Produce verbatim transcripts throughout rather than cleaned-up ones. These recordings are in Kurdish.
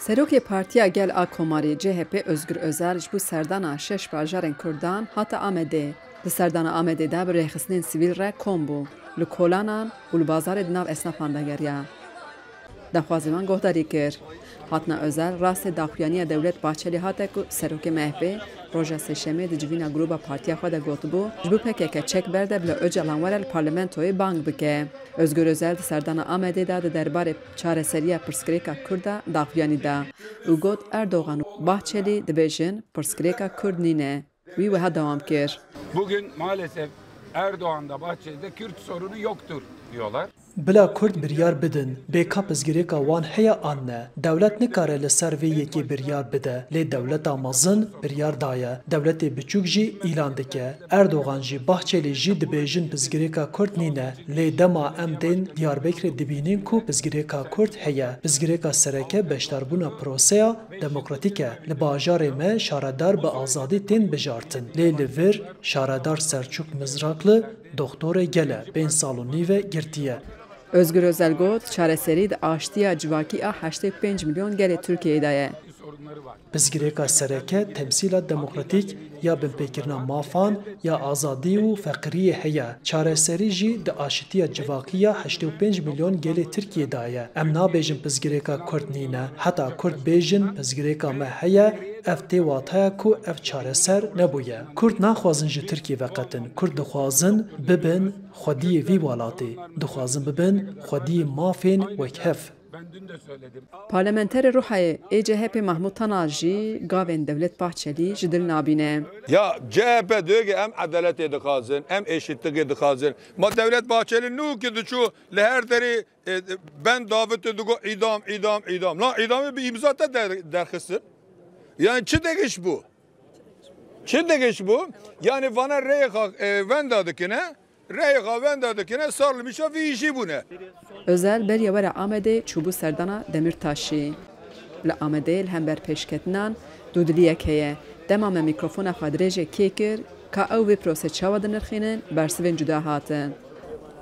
Serokê Partiya Gel a Komarî, C H P, Ozgur Ozel ji bo serdana şeş bajarên Kurdan hate Amedê. Di serdana Amedê de bi rêxistinên sivîl re kom bû, li kolanan û li bazarê di nav esnafan de geriya. Daxwazê wan guhdarî kir. Hatina Ozel rastê daxuyaniya Dewlet Bahçelî hate ku serokê M H P roja Sêşemê di civîna grûba partiya xwe de gotibû, ji bo P K K çek berde bila Ocalan were li parlamentoyê bang bike. Ozgur Ozel di serdana Amedê de di derbarê çareseriya pirsgirêka Kurd de daxuyanî da û got, Erdogan û Bahçelî dibêjin pirsgirêka Kurd nîne. Wî wiha dewam kir. Bugün maalesef Erdoğan'da, Bahçeli'de Kürt sorunu yoktur diyorlar. Bila Kurd biryar bidin, bê ka pirsgirêka wan heye an ne. Dewlet nikare li ser vê yekê biryar bide, lê dewleta mezin biryar daye, dewletê biçûk jî îlan dike. Erdogan jî, Bahçelî jî dibêjin pirsgirêka Kurd nîne, lê dema em tên Diyarbekirê dibînin ku pirsgirêka Kurd heye. Pirsgirêka sereke beşdarbûna proseya demokratîk e. Li bajarê me şaredar bi azadî tên bijartin. Lê li vir şaredar Serçûk Mizrakli doxtorê gel e, pênc sal û nîv e girtiye. Ozgur Ozel got, çareserî di aştiya civakî a heştê û pênc milyon gelê Tirkiyeyê de ye. Pirsgirêka sereke temsîla demokratîk ya binpêkirina mafan, ya azadî û feqiriyê heye. Çareserî jî di aşitiya civakî ya heştê û pênc milyon gelê Tirkiyê de ye. Em nabêjin pirsgirêka Kurd nîne. Heta Kurd bêjin pirsgirêka me heye, ev tê wataya ku ev çareser nebûye. Kurd naxwazin ji Tirkiyê veqetin. Kurd dixwazin bibin xwediyê vî welatê. Dixwazin bibin xwediyê mafên wekhev. Parlamenterê Ruhayê ê C H P Mahmut Tanal jî gavên Dewlet Bahçelî ji dil nabîne. Ya C H P diyor ki em edaletê dixwazin, em eşitliğê dixwazin. Ma Devlet Bahçeli nû ki diçû li her derê, e, ben davete digo îdam, îdam, îdam. Lan îdamê bi îmza te der-, derxistin. Yani çi degiş bu? Çi degiş bu? Yani vana rêxa, e, venda dikine. Rêya xwe wenda dikine, sar li mişa vî îşî bûne. Ozel beriya were Amedê çûbû serdana Demîrtaşî. Li Amedê li hember pêşketinan dûdiliyek heye. Dema me mîkrofona xwe dirêjê kê kir, ka ew vê prosê çawa dinirxînin, bersivên cuda hatin.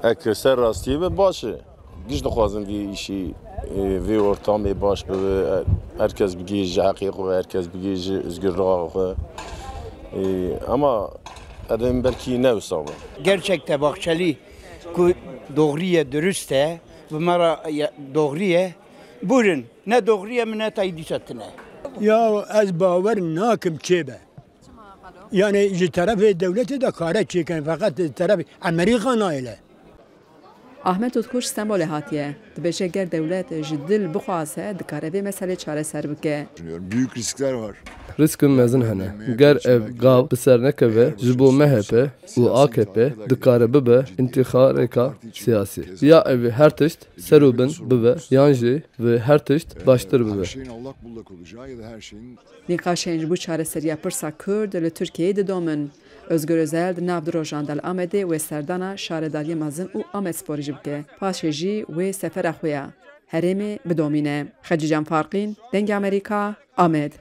Ek ser rastiyê be baş e. Giş dixwazin vî îşî, e, vê ortamê baş bibe, herkes bigihîje heqê xwe, herkes bigihîje özgürlüğe xwe. E, ama edem belkî ne wisa be. Gerçekte Bahçeli ku doğruye, dürüste, bu mera ya, doğruye. Buyurun, ne doğruye mi ne tay dîsa tine. Ya ez bawer nakim çê be. Yani ji terefê dewletê de kare çêkin, feqet terefê Amerîka nayêle. Ahmet Utkuş Stenbolê hatiye. Dibêje ger dewlet ji dil bixwaze, dikare vê meselê çareser bike. Düşünüyorum. Büyük riskler var. Riskin mezin hene. Ger ev gav bi ser nekeve, ji bo M H P û A K P dikare bibe întîxareka siyasî. Ya ev her tişt ser û bin bibe, yan jî bi her tişt baştir bibe. Her şeyin allak bullak olacağı ya da her şeyin Nîqaşên ji bo çareseriya pirsa Kurd li Tirkiyeyê didomin. Ozgur Ozel di nav du rojan de li Amedê wê serdana Şaredariyê Mezin û Amedsporê jî bike. Paşê jî wê sefera xwe ya herêmê bidomîne. Xecîcan Farqîn, Dengê Amerîka, Amed.